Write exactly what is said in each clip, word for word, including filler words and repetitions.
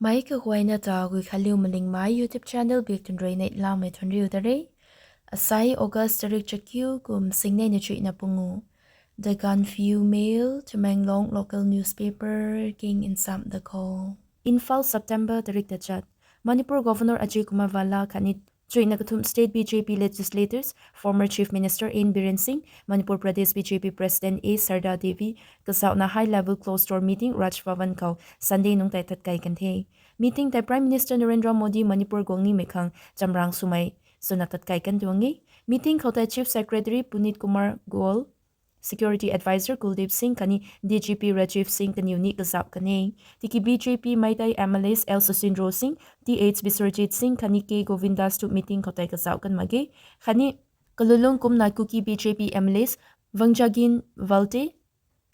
Meic kaguayna ta Guikhanliu Malingmei YouTube channel bik tun rui neihlamei thuanriu da re. Asai August tarik chakiu kum singnei na chuihna pungu. The Gaanphiu Mail, Tamenglong local newspaper king nsam da khou. Imphal, September tarik tachat. Manipur Governor Ajay Kumar Bhalla khatni chuihna kathumh state B J P legislators, former Chief Minister N Biren Singh, Manipur Pradesh B J P President A Sarda Devi kazauhna high level closed door meeting Raj Bhavan khou Sunday nungc tei tatkai kan the. Meeting tei Prime Minister Narendra Modi Manipur guang nimei khang chamrang swmei swna tatkai kan tuang e. Meeting khou tei Chief Secretary Puneet Kumar Goel, Security Advisor Kuldeep Singh khatni D G P Rajiv Singh kaniw ni kazauh kan e. Tiki B J P mei tei M L As L Susindro Singh, Th Biswarjit Singh khatni K Govindas tu meeting khou tei kazauh kan mak ge. Khatni kalulung kumna Kuki B J P M L As Vangjagin Valte,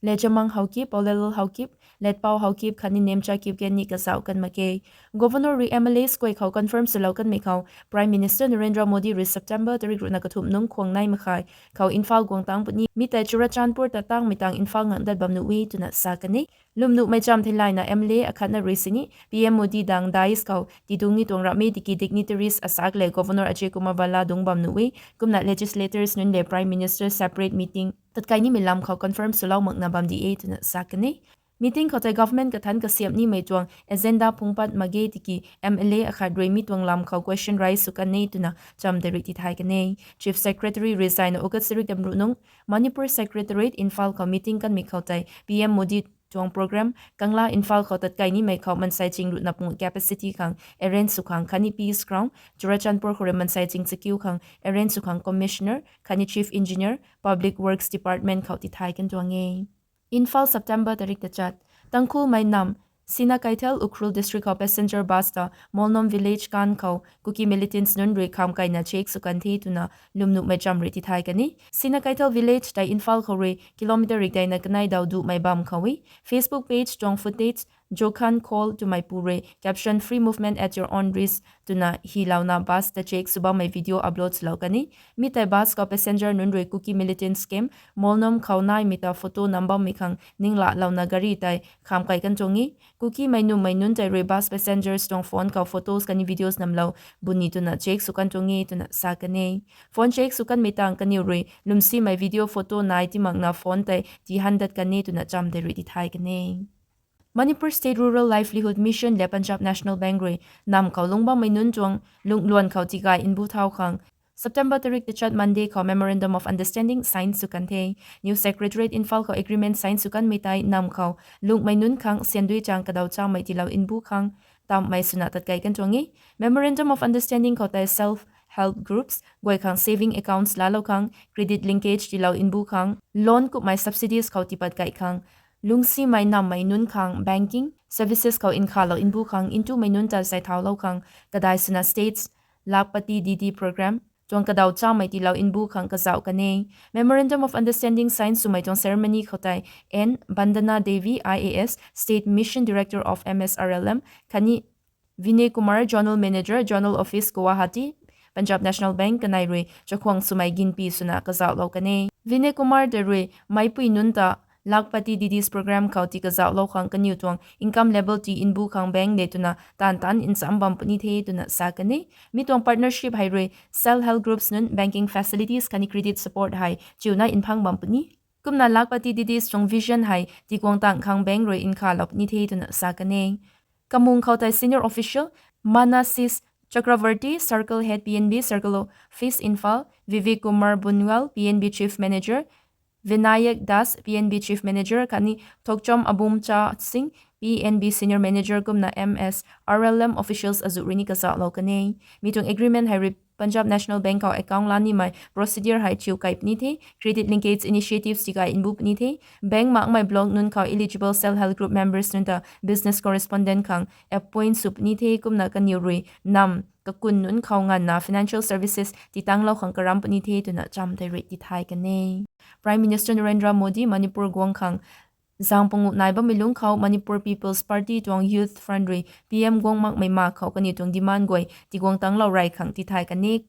Lejamang Haokip, Paulelal Haokip, Letpao Haokip khatni Nemcha Kipgen ni kazauh kan mak ge. Governor rui M L As guay khou confirm swlou kanmei khou Prime Minister Narendra Modi rui September tarik ruhna kathumh nungc khwang nai makhai khou Imphal guang tang puni. Mi tei Churachandpur ta tangmei tang Imphal ngang dat bam nuh e twna sa kan e. Lwmnuhmei cham theilayna M L A akhatna rui sini P M Modi dang dais khou tidung ni tuang ramh e tiki dignitaries asak le Governor Ajay Kumar Bhalla dungc bam nuh e. Kumna legislators nunc le Prime Minister separate meeting tatkai nimei lam khou confirm swlou makna bam di e twna sa kan e. Meeting khou tei government kathanc kasiamh nimei tuang agenda phungpat mak ge tiki M L A akhat rui mi tuang lam khou question raise sw kan e twna cham tei rui tithay kan e. Chief Secretary rui zayna August tarik tamruh nungc Manipur Secretariat Imphal khou meeting kanmei khou tei P M Modi tuang program Kangla Imphal khou tatkai nimei khou mansei ching ruhna pungu capacity khang arrange sw khang khatni Peace Ground Churachandpur khou rui mansei ching chakiu khang arrange sw khang Commissioner khatni Chief Engineer Public Works Department khou tithay kan tuang e. Imphal, September tarik tachat. Tangkhulmei nam Sinakeithel, Ukhrul District khou passenger bus ta Molnom village kan khou Kuki militants nunc rui kham kaina check sw kan the twna lwmnuhmei cham rui tithay kan e. Sinakeithel village tei Imphal khou rui kilometer rikdeina kanei daw duhmei bam khou e. Facebook page tuang footage Jokhan Khol twmei pu rui caption Free movement at your own risk twna hylouna bus ta check sw bammei video upload swlou kan e. Mi tei bus khou passenger nunc rui Kuki militants camp Molnom khou naimei ta photo nam bammei khang ninglalouna gari tei kham kai kan tuang e. Kukimei nummei nunc tei rui bus passengers tuang phone khou photos khatni videos namlou buni twna check sw kan tuang e twna sa kan e. Phone check sw kanmei tang kaniw rui lwmsimei video photo nai timakna phone tei tihan dat kan e twna cham tei rui tithay kan e. Manipur State Rural Livelihood Mission le Punjab National Bank rui nam khou lungc bammei nunc tuang lungluan khou tigay nbu thau khang September tarik tachat Monday khou Memorandum of Understanding sign sw kan the. New Secretariat Imphal khou agreement sign sw kanmei tei nam khou lungmei nunc khang siandui chang kadaw chamei tiilou nbu khang tamhmei swna tatkai kan tuang e. Memorandum of Understanding khou tei self help groups guay khang saving accounts laalou khang, credit linkage tiilou nbu khang, loan kummei subsidies khou tiipat kai khang, lungsimei nammei nunc khang banking services khou nkhalou nbu khang, ntumei nunc ta zay thaulou khang, kadai swna states Lakhpati Didi program tuang kadaw chamei tiilou nbu khang kazauh kan e. Memorandum of Understanding sign swmei tuang ceremony khou tei N Vandana Devi, I A S, State Mission Director of M S R L M khatni Vinay Kumar, Zonal Manager, Zonal Office, Guwahati, Punjab National Bank kanei rui chakhwang swmei ginpi swna kazauhlou kan e. Vinay Kumar tei rui meicpui nunc ta Lakhpati Didis program khou tii kazauhlou khang kaniw tuang income level tii nbu khang bank le twna taanv taanc ncham bam puni the twna sa kan e. Mi tuang partnership hei rui self help groups nunc banking facilities khatni credit support hei chiuna nphang bam puni. Kumna Lakhpati Didis tuang vision hei tiguang tang khang bank rui nkhalou puni the twna sa kan e. Kamung khou tei senior official Manasis Chakravarty, Circle Head P N B, Circle Office Imphal, Vivek Kumar Bunwal, P N B Chief Manager, Vinayak Das, P N B Chief Manager khatni Thokchom Abumcha Singh, P N B Senior Manager kumna M S R L M officials azuh rui ni kazauhlou kan e. Mi tuang agreement hei rui Punjab National Bank khou account lanimei procedure hei chiu kai puni the, credit linkage initiatives tigay nbu puni the, bank makmei block nunc khou eligible self help group members nunc ta business correspondent khang appoint sw puni the, kumna kaniw rui nam kakun nunc khou nganvna financial services titanglou khang karam puni the twna cham tei rui tithay kan e. Prime Minister Narendra Modi Manipur guang khang zang panguh nai bammei lungc khou Manipur People's Party tuang Youth Front rui P M guang makmei ma khou kaniw tuang demand guay tiguang tanglou rey khang tithay kan e.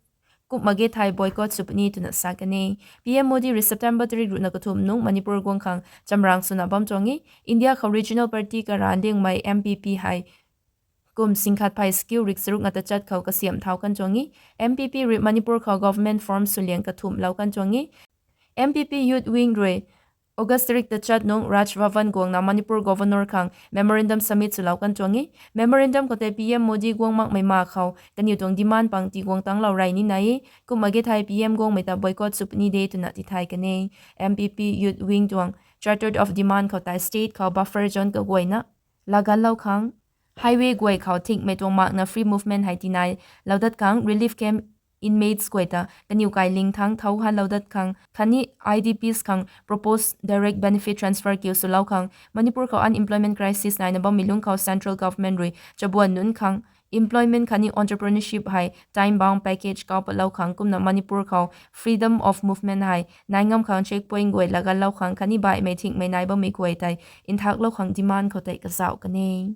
Kup mak ge thei boycott sw puni twna sa kan e. P M Modi rui September tarik ruhna kathumh nungc Manipur guang khang chamrang swna bam tuang e. India khou regional party kara liangmei M P P hei kum singkhat phey skill rik charuk na tachat khou kasiamh thau kan tuang e. M P P rui Manipur khou government form swliang kathumhlou kan tuang e. M P P Youth Wing rui August tarik tachat nung Raj Bhavan guangna Manipur Governor khang memorandum submit swlou kan tuang e. Memorandum khou tei P M Modi guang makmei ma khou kaniw tuang demand pang tiguang tanglou rey ni nai e. Kumna ge thei P M guangmei ta boycott sw puni de twna tithay kan e. M P P Youth Wing tuang Charter of Demand khou tei state khou buffer zone kaguayna laganlou khang, highway guay khou thingmei tuang makna free movement hei tinai lou dat khang, relief camp inmates guay ta kaniw kailing thang thau hanlou dat khang khatni I D Ps khang proposed direct benefit transfer kiu swlou khang, Manipur khou unemployment crisis naina bammei lungc khou central government rui chabuan nunc khang employment khatni entrepreneurship hei time bound package kau patlou khang, kumna Manipur khou freedom of movement hei nai ngam khang checkpoint guay laganlou khang khatni baihmei thingmei nai bammei guay tei nthaklou khang demand khou tei kazauh kan e.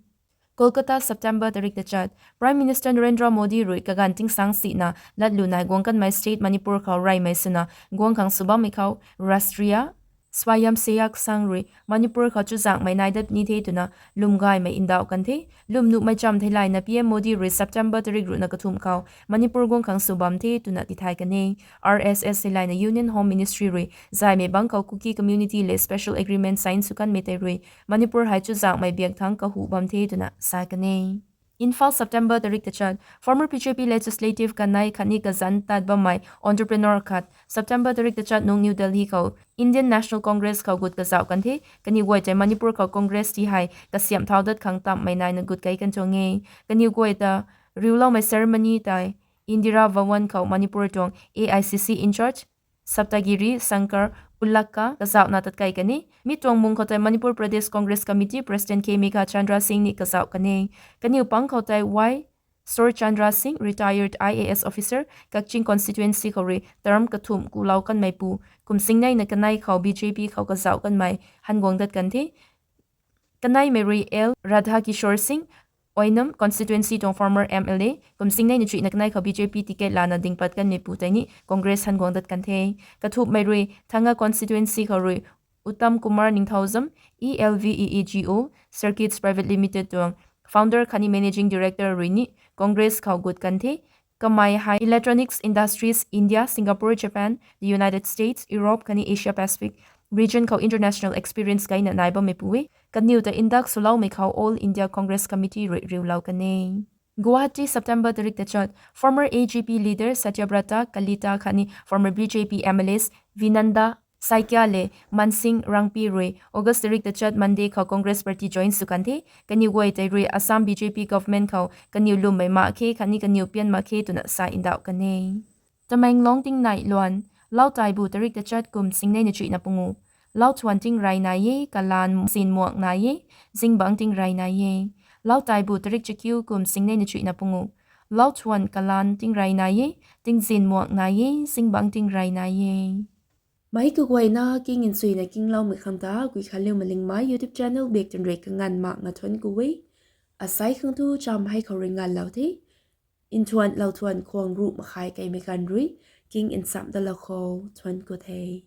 Kolkata, September tarik tachat, Prime Minister Narendra Modi rui kaganv tingsang sina latlu nai guang kanmei state Manipur khou reymei swna guang khang sw bammei khou Rashtriya Swayamsevak Sangh rui Manipur khou chuzaenghmei nai dat ni the twna lwm gaymei ndauh kan the. Lwm nuhmei cham theilayna P M Modi rui September tarik ruhna kathumh khou Manipur guang khang sw bam the twna tithay kan e. R S S theilayna Union Home Ministry rui zaymei bangc khou Kuki community le special agreement sign sw kanmei tei rui Manipur hei chuzaenghmei biak thangc kahu bam the twna sa kan e. Imphal, September tarik tachat, former B J P legislative kanei khatni kazanc tat bammei entrepreneur khat September tarik tachat nung New Delhi khou Indian National Congress khou gut kazauh kan the. Kaniw guay tei Manipur khou Congress ti hei kasiamh thau dat khang tamhmei naina gut kei kan tuang e. Kaniw guay ta riuloumei ceremony tei Indira Bhawan khou Manipur tuang A I C C in-charge Saptagiri Shankar Ulakka kazauhna tat kei kan e. Mi tuang mung khou tei Manipur Pradesh Congress Committee President Khemika Chandra Singh ni kazauh kan e. Kaniw pang khou tei Y Sor Chandra Singh, retired I A S officer, Kakching constituency khou rui term kathumh kulou kanmei pu, kum singneina kanei khou B J P khou kazauh kanmei han guang dat kan the. Kaneimei rui L Radhakishore Singh, Oinam constituency tuang former M L A, kum singneina chuihna kanei khou B J P ticket lana dingpat kanmei pu tei ni Congress han guang dat kan the. Kathumhmei rui Thanga constituency khou rui Uttam Kumar Ningthoujam, E L V E E G O Circuits Private Limited tuang founder khatni managing director rui ni Congress khou gut kan the. Kamei hei electronics industries India, Singapore, Japan, the United States, Europe khatni Asia Pacific region khou international experience kaina nai bammei pu e. Kaniw ta ndak swloumei khou All India Congress Committee rui riulou kan e. Guwahati, September tarik tachat, former A G P leader Satyabrata Kalita khatni former B J P M L As Vinanda Saikia le Mansing Rangpi rui August tarik tachat Monday khou Congress Party join sw kan the. Kaniw guay tei rui Assam B J P government khou kaniw lwmmei mak khe khatni kaniw pian mak khe twna sa ndauh kan e. Tamenglong tingnai luan, Lau Taibu tarik tachat kum singneina chuihna pungu. Lau thuan tingrey nai e, kalaan zin muak nai e, zingbangc tingrey nai e. Lau Taibu tarik chakiu kum singneina chuihna pungu. Lau thuan kalaan tingrey nai e, tingzin muak nai e, zingbangc tingrey nai e. Meic kaguayna king nchuina kingloumei khang ta Guikhanliu Malingmei YouTube channel bak twn rui kanganv makna thuanc ku e. Asai khang thu cham hei khou rui nganvlou the. Nthuanlou thuan khwang ruh makhai keimei ganv rui king nchamh dalou khou thuanc ku the.